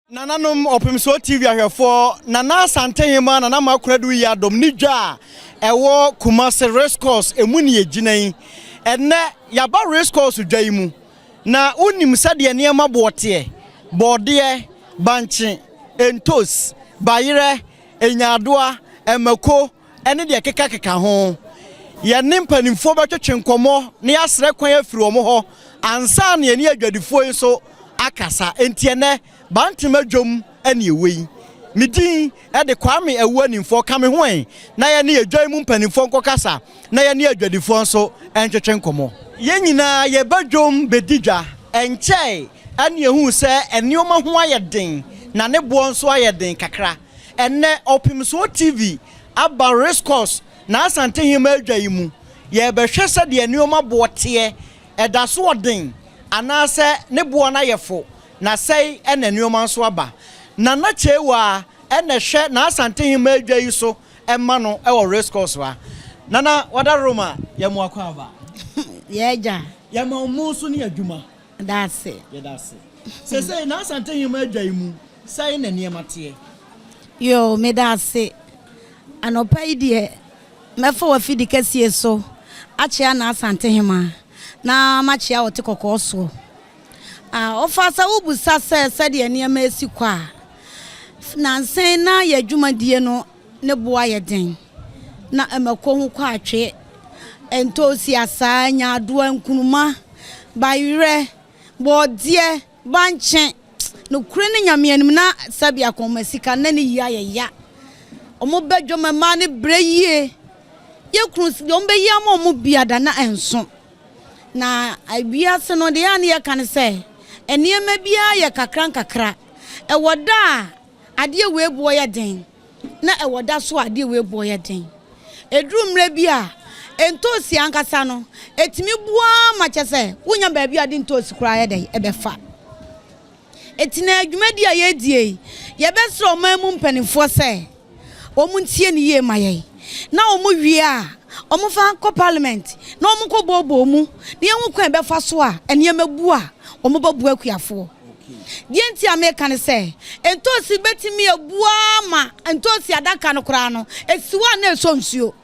Nananom Ɔpemsoɔ TV ahwɛfoɔ, Nana Asantehema Nana Makoradu yi adom ne dwa a ɛwɔ Kumasi Race Course emu ne yɛgyina yi. Ɛnnɛ yɛaba Race Course dwa yi mu na wonim sɛdeɛ nneɛma boɔ teɛ, bɔɔdeɛ, bankye, ntos, bayerɛ, nyaadoa, mako ne deɛ ɛkekakeka ho. Yɛne mpanimfoɔ bɛtwetwe nkɔmmɔ na yɛasrɛ kwan afiri wɔn hɔ ansa na yɛne adwadifoɔ yi nso akasa. Enti ɛnnɛ, Bantama dwom ne ɛwɔ yi. Me din de Kwame Awuanimfoɔ. Ka me ho ɛ na yɛne adwa yi mu mpanimfoɔ nkɔkasa na yɛne adwadifoɔ nso ntwetwe nkɔmmɔ. Yɛn nyinaa yɛba dwom bɛdi dwa. Ɛnkyɛe na yɛhuu sɛ nneɛma ho ayɛ den na ne boɔ nso ayɛ den kakra. Ɛnnɛ, Ɔpemsoɔ TV aba Race Course n'Asantehema adwa yi mu. Yɛrebɛhwɛ sɛdeɛ nneɛma boɔ teɛ, ɛda so wɔ den anaasɛ ne boɔ no ayɛ fo, na sɛe na nneɛma nso aba. Nana Kyeiwaa na ɛhwɛ n'Asantehema adwa yi so ma no wɔ Race Course ha. Nana, wada Roma, yɛma wo akwaaba. Yɛn agya. Yɛma wo mo nso ne adwuma. Yɛda ase. Yɛda ase. Seesei n'Asantehema adwa yi mu, sɛn na nneɛma teɛ? Yoo, meda ase. Anɔpa yi deɛ, mɛfa w'afidi kɛseɛ so akyea n'Asantehema na makyea ɔte kɔkɔɔ soɔ. Ah, ɔfa sɛ wobisa sɛ sɛdeɛ nneɛma resi kɔ a, nnansa yi na yɛn adwumadie no ne bo ayɛ den, na mako ho kɔ atwe, ntoosi asaa, nyaadoa, nkunuma, bayerɛ, bɔɔdeɛ, bankye. Nokorɛ ne Nyame anim na sɛbi akɔnma sika na ne yie ayɛ ya. Wɔn bɛ dwom mmaa no brɛ yie. Yɛ kunu deɛ wɔn bɛyi ama wɔn bia da na ɛnso. Na wiase no deɛ a ne yɛka ne sɛ nneɛma biara yɛ kakra nkakra. Ɛwɔ da a adeɛ wei boɔ yɛ den na ɛwɔ da so a adeɛ wei boɔ yɛ den. Ɛduru mmerɛ bi a ntoosi ankasa no ɛtumi bu ara ma kyɛ sɛ wonya baabi a de ntoosi koraa yɛ dɛn ɛbɛfa. Enti na dwumadi a yɛredie yi, yɛbɛsrɛ ɔman mu mpanimfoɔ sɛ wɔn ntie no yie ma yɛn, na wɔn wie a, wɔmfa nkɔ parliament na wɔn nkɔ booboo mu na yɛnhu kwan a ɛbɛfa so a nneɛma bu a wɔbɛboa akuafoɔ. Deɛ nti a meka ne sɛ, ntoosi bɛtumi abu ara ma ntoosi adaka no koraa no, ɛsi hɔ a na ɛsɔ nsuo.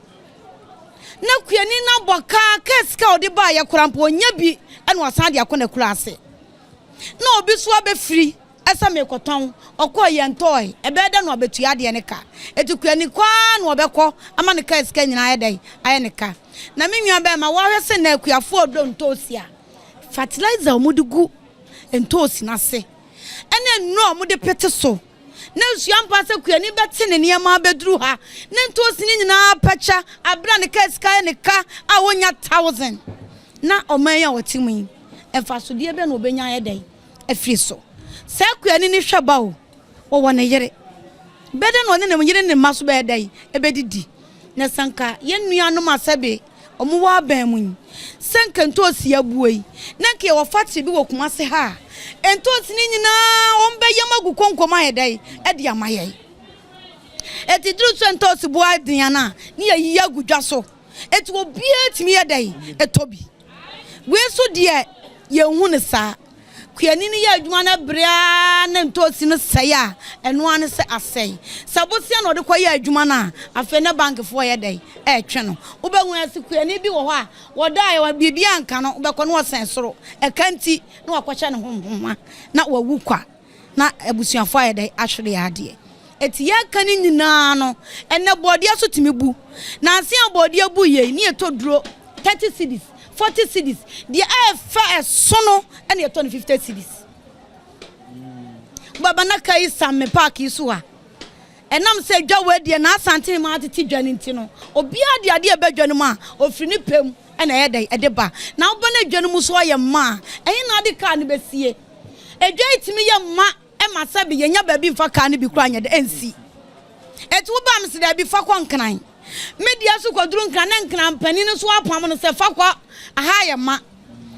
Na kuani no abɔ ka, kaa sika a ɔde baeɛ koraa mpo ɔnnya bi na wasan de akɔ n'akuraase. Na obi nso abɛfiri sɛ merekɔtɔn, ɔkɔɔ yɛntɔɔe, ɛbɛyɛ dɛn na wabetua adeɛ no ka? Enti kuani kɔ ara na ɔbɛkɔ ama ne kaa sika nyinaa ayɛ dɛn? Ayɛ ne ka. Na me nua bɛrima, woahwɛ sɛ nnɛ akuafoɔ redɔ ntoosi a, fertilizer a wɔde gu ntoosi no ase ne nnuro a wɔde pete so, na nso ampa sɛ kuani bɛte ne nneɛma abɛduru ha, ne ntoosi no nyinaa apɛkyɛ aberɛ a ne kaa sika ayɛ ne ka a ɔnnya thousand. Na ɔman yi a ɔte mu yi, mfasodeɛ bɛn na ɔbɛnya ayɛ dɛn afiri so? Saa kuani no hwɛ ba o, ɔwɔ ne yere. Bɛ dɛn na ɔne ne yere ne ne mma so bɛyɛ dɛn ɛbɛdidi? Na sɛ nka yɛn nuanom a sɛbe wɔwɔ aban mu yi, sɛ nka ntoosi abue yi, na nka yɛwɔ factory bi wɔ Kumasi ha a, ntoosi no nyinaa wɔbɛyam agu konko mu ayɛ dɛn de ama yɛn. Enti duru sɛ ntoosi bo adean a, ne yɛayiyi agu dwa so. Enti obiara tumi yɛ dɛn? Ɛtɔ bi. Wei nso deɛ yɛnhu no saa. Kuani no yɛ adwuma no bere ara na ntoosi no sɛe a, ɛno ara ne sɛ asɛe. Sɛ bosea na ɔde kɔyɛ adwuma no a, afei na bankfoɔ yɛ dɛn? Ɛretwe no. Wobɛhu ara sɛ kuani bi wɔ hɔ a, wɔdaeɛ, biribiara anka no, wobɛkɔ na ɔsɛn soro. Ɛka nti na wakɔhyɛ ne ho nhoma na wawu kwa. na abusuafoɔ ayɛ dɛn ahwere yɛn adeɛ. Enti yɛreka ne nyinaa no, ɛnnɛ bɔɔdeɛ so tumi bu. Nansa a bɔɔdeɛ bu yei, ne yɛtɔ duro 30 cedis, 40 cedis, deɛ ɛɛfɛ ɛso no ɛna yɛtɔ no 50 cedis. Wobɛba na ka yi sam me park yi so ha. Ɛnam sɛ dwa wei deɛ na Asante ma atete dwa no nti no, obiara de adeɛ ɛbɛ dwa no mu a, ɔfiri ne pɛ mu ɛna ɛyɛ dɛn ɛde ba. Na woba na dwa no mu so ayɛ mma a, ɛhe na ade kaa no bɛsie? Edwa yi tumi yɛ ma ɛma sɛbe yɛnya baabi mfa kaa no bi koraa nyɛ dɛ ɛnsi. Enti wobaa me se daabi fa kɔ Nkran. Me deɛ so kɔduru Nkran na Nkran panin no nso apam no sɛ fa kɔ aha ayɛ ma.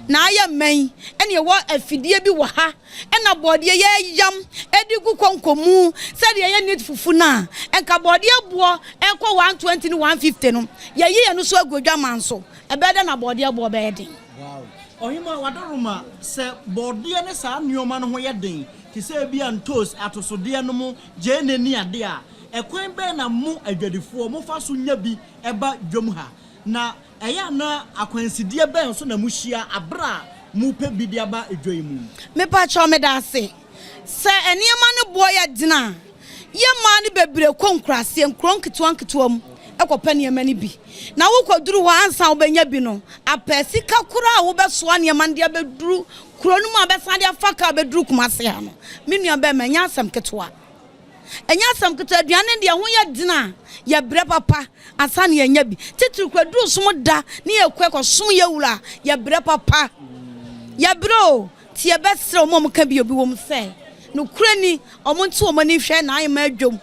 Na ayɛ mma yi ɛna yɛwɔ afidie bi wɔ ha ɛna bɔɔdeɛ yɛyam ɛde gu kɔnkɔ mu sɛdeɛ ɛyɛ neat fufu no a nka bɔɔdeɛ boɔ ɛkɔ 120 ne 150 no yɛyi ɛno so agu adwaman so ɛbɛyɛ dɛ na bɔɔdeɛ boɔ bɛyɛ den. Wow. Ɔhemmaa, w'adaworoma, sɛ bɔɔdeɛ ne saa nnoɔma no ho yɛ den. te sɛ ebia ntoos, atosodeɛ nom, gyeene ne adeɛ a, ɛkwan bɛn na mo adwadifoɔ mofa so nya bi ba dwam ha? Na ɛyɛ a na akwansideɛ bɛn nso na mohyia aberɛ a morepɛ bi de aba dwa yi mu? Mepakyɛw meda ase. Sɛ nneɛma no boɔ yɛ den a, yɛn mmaa no bebree kɔ nkuraseɛ, nkuro nketewa nketewa mu kɔpɛ nneɛma no bi. Na wokɔduru hɔ ansa wobɛnya bi no, apɛ sika koraa a wobɛsoa nneɛma no de abɛduru kuro no mu a bɛsan de afa kaa bɛduru Kumasi ha no, me nua bɛrima, ɛnyɛ asɛm ketewa. Ɛnyɛ asɛm ketewa, aduane no deɛ ɛho yɛ den a, yɛbrɛ papa ansa na yɛanya bi. Titiriw koraa, ɛduru som da ne yɛkɔ ɛkɔsom yɛn wura a, yɛbrɛ papa. Yɛbrɛ o, nti yɛbɛsrɛ wɔn a wɔka bi obi wɔ mu sɛ, nokorɛ ni, wɔnte wɔn ani nhwɛ n'ahemmaa dwam.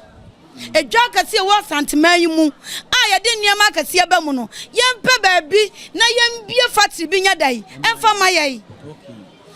Edwa akɛseɛ a ɛwɔ Asanteman yi mu a yɛde nneɛma akɛseɛ ba mu no, yɛmpɛ baabi na yɛmbue factory bi nyɛ dɛn mfa mma yɛn.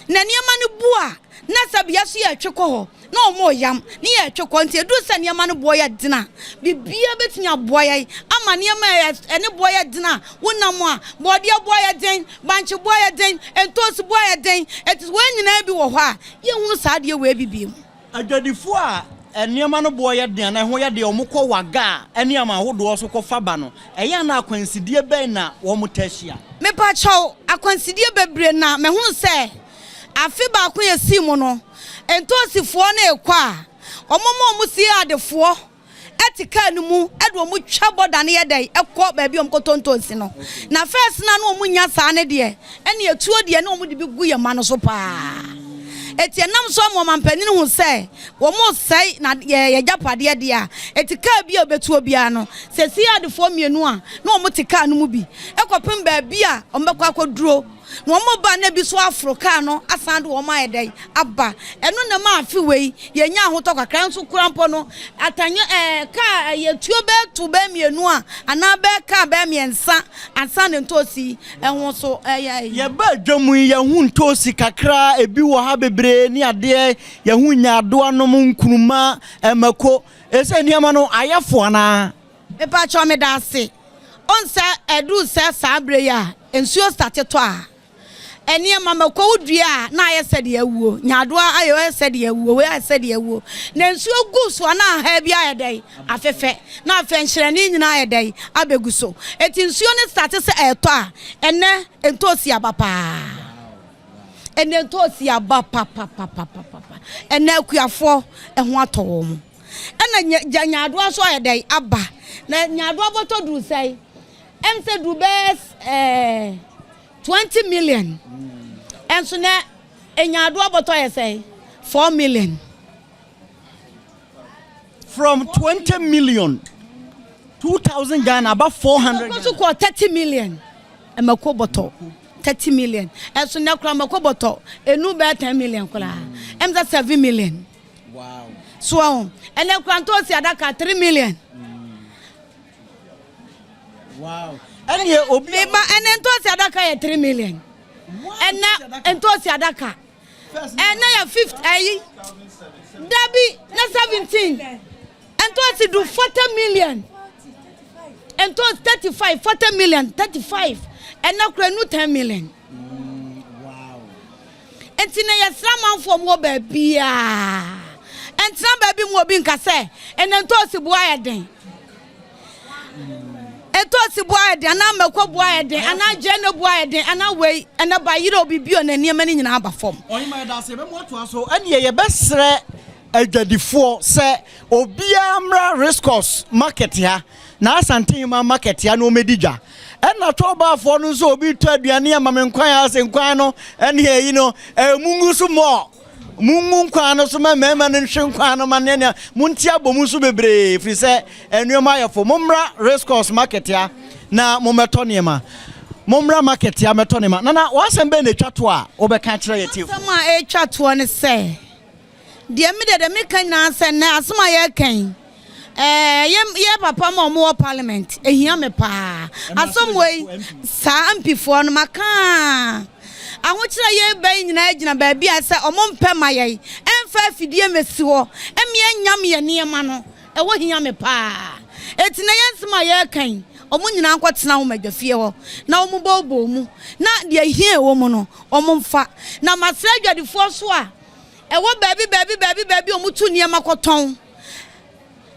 Na nneɛma no bu a, na sɛ bea so yɛretwe kɔ hɔ na wɔreyam ne yɛretwe kɔ nti ɛduru sɛ nneɛma no boɔ yɛ den a, biribiara bɛtumi aboa yɛn ama nneɛma a ɛne boɔ yɛ den a wonam a, bɔɔdeɛ boɔ yɛ den, bankye boɔ yɛ den, ntoosi boɔ yɛ den, ɛti wei nyinaa bi wɔ hɔ a, yɛnhunu saa adeɛ wei bi bio. Adwadifoɔ a nneɛma no boɔ yɛ den anaa ɛho yɛ den a wɔkɔ Wagga ne aman ahodoɔ so kɔfa ba no, ɛyɛ a na akwansideɛ bɛn na wɔtaa hyia? Mepakyɛw, akwansideɛ bebree na mahunu sɛ afe baako a ɛsii mu no, ntoosifoɔ no rekɔ a, wɔma wɔn sie adefoɔ te kaa no mu de wɔn twa bɔda no yɛ dɛn kɔ baabi a wɔkɔtɔ ntoosi no. Na fɛs no a na wɔn nnya saa no deɛ, ɛne atuo deɛ na wɔn de bi gu yɛn mma no so paa. Eti ɛnam so ama ɔmanpanin hu sɛ wɔn resɛe na yɛ yɛgyapadeɛ deɛ a, eti kaa bi a ɔbɛtuo biara no, sɛ siadefoɔ mmienu a na wɔn te kaa no mu bi kɔpem baabi a wɔbɛkɔ akɔduro. Na wɔn ba na bi so aforo kaa no asan de wɔn ayɛ dɛn aba. Ɛno na ɛma afe wei yɛnya ahotɔ kakra. Nso kora mpo no, atanyɛ ɛɛ kaa ɛyɛ tuo bɛyɛ to bɛyɛ mmienu a anaa bɛyɛ kaa bɛyɛ mmiɛnsa ansa na ntoosi ɛho so ɛyɛ. Yɛbaa dwa mu yi, yɛhu ntoosi kakra, ebi wɔ ha bebree ne adeɛ, yɛhu nyaadoa nom, nkruma, mako. Ɛsɛ nneɛma no ayɛ fo anaa? Mepakyɛw meda ase. Wohu sɛ ɛduru sɛ saa berɛ yi a nsuo starte tɔ a, nneɛma mako wo dua a na ayɛ sɛ deɛ awuo, nyaadoa ayɛ ayɛ sɛ deɛ awuo, wei ayɛ sɛ deɛ awuo. Na nsuo gu so a na ahaa bi ayɛ dɛn? Afefɛ. Na afei nhyerɛnee nyinaa ayɛ dɛn? Abɛgu so. Enti nsuo no starte sɛ ɛretɔ a, ɛnnɛ ntoosi aba paa. Ɛnnɛ ntoosi aba papapapapapa. Ɛnnɛ akuafoɔ ɛho atɔ wɔn. Ɛna nya gya nyaadoa nso ayɛ dɛn aba. Na nyaadoa bɔtɔ duru sɛn? Ɛm sɛ duru bɛyɛ ɛɛ 20 million. Ɛnso nɛ nyaadoa bɔtɔ yɛ sɛn? 4 million. From 20 million, 2000 Ghana aba 400 Ghana. Mako nso kɔɔ 30 million. Mako bɔtɔ 30 million. Ɛnso nɛ koraa mako bɔtɔ enu bɛyɛ 10 million koraa. Ɛm sɛ 7 million. So wahu? Ɛnɛ kura ntoosi adaka 3 million. Wow. Ɛnneɛ obi. Meba ɛnɛ ntoosi adaka yɛ 3 million. Ɛnɛ ntoosi adaka. Ɛnɛ yɛ 50 ɛyi. Dabi na 17. Ntoosi du 40 million. Ntoosi 35 40 million 35. Ɛnɛ kura nu 10 million. Enti na yɛsrɛ amanfoɔ a wɔwɔ baabiara, ntena baabi mu obi nka sɛ, ɛnɛ ntoosi boɔ ayɛ den. Ntoosi boɔ ayɛ den, anaa mako boɔ ayɛ den, anaa gyeene boɔ ayɛ den, anaa wei, ɛnɛ ba yerɛ obi bio na nneɛma no nyinaa aba fam. Ɔhema yɛda ase, yɛbɛma watoa so. Ɛnneɛ yɛbɛsrɛ adwadifoɔ sɛ obiara mmra Racecourse market ha na Asantehema market ha na wɔmmɛdi dwa. Ɛna twɔbaafoɔ no nso obi tɔ aduane ama me nkwan a sɛ nkwan no ɛne ɛyi no ɛɛ mungu so mɔɔ mungu nkwan no so ma mmarima no nhwe nkwan no ma ne nea monte abɔ mu nso bebree firi sɛ nneɛma ayɛ fo. Mommra race course market ha na mommɛtɔ nneɛma. Mommra market ha mɛtɔ nneɛma. Nana, w'asɛm bɛn na ɛtwa toɔ a wobɛka akyerɛ yɛ tiefoɔ? Asɛm a ɛtwa toɔ ne sɛ, Deɛ me deɛ deɛ meka nyinaa sɛ nnɛ asɛm a yɛreka yi ɛɛ yɛ yɛ papa ma wɔn wɔ parliament ehia me paa asɛm wei saa mpifoɔ no maka ahokyerɛ yɛ ba yi nyinaa gyina baabi a sɛ wɔn mpɛ ma yɛn ɛnfa afidie mɛsi hɔ ɛmi ɛnyam yɛ nneɛma no ɛwɔ hia me paa eti na yɛn nsɛm a yɛreka yi wɔn nyinaa nkɔtena wɔn adwafie hɔ na wɔn bɔɔbɔɔ mu na deɛ hia ɛwɔ mu no wɔn mfa na masrɛ adwadifoɔ so a. ɛwɔ baabi baabi baabi baabi a wɔtu nneɛma kɔtɔn,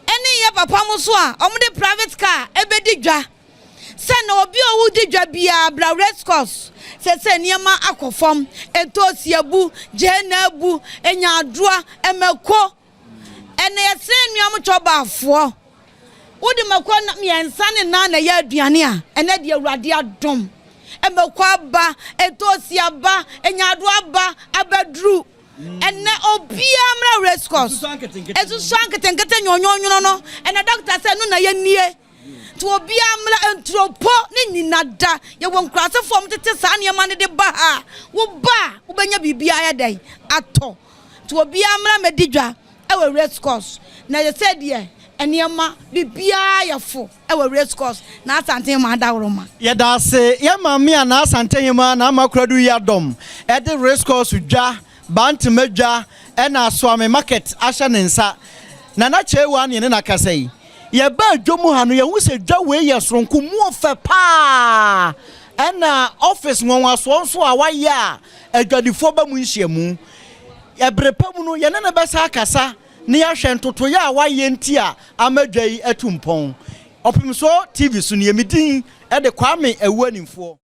ɛne yɛ papa mo so a wɔde private car ɛbɛdi dwa sɛ na obi a wodi dwa biara bra Race Course. Sɛ nneɛma akɔ fam, ntoosi abu, gyeene abu, nyaadoa, mako. Ɛnna yɛsrɛ nnuam twɔbaafoɔ, wode mako mmiɛnsa ne nan na ɛyɛ aduane a, ɛnɛ deɛ Awurade adom, mako aba, ntoosi aba, nyaadoa aba abɛduru. Ɛnɛ obiara mmra Race Course. Esusu nketenkete nyɔnyɔnyono no, ɛnɛ dɔkta sɛ ɛno na yɛnie, nti obiara mmra. Nturopo ne nyina da yɛwɔ nkurasefoɔ a wɔtete saa nneɛma no de ba ha. Woba a, wobɛnya biribiara yɛ dɛn atɔ, nti obiara mmra mmɛdi dwa ɛwɔ Race Course. Na yɛ sɛ deɛ nneɛma biribiara yɛ fo ɛwɔ Race Course na Asante ma adaworo ma. Yɛda ase, yɛ maame a na Asantehema na Ama Koradu yi adɔm ɛde Race Course dwa, Bantama dwa ɛna Asoame Market ahyɛ ne nsa. Nana Kyerɛwa ne ne nakasa yi, yɛba dwa mu ha no, yɛhu sɛ dwa wei yɛ soronko mu, ɔfɛ paa, ɛna office nwanwasoɔ nso a wayɛ a adwadifoɔ ba mu nhyiamu. Ɛberɛ pa mu no, yɛne ne bɛsa akasa ne yɛahwɛ ntotoyɛ a wayɛ nti a ama dwa yi atu mpɔn. Ɔpemsoɔ TV so ne yɛmedin ɛde Kwame Awu Animfoɔ.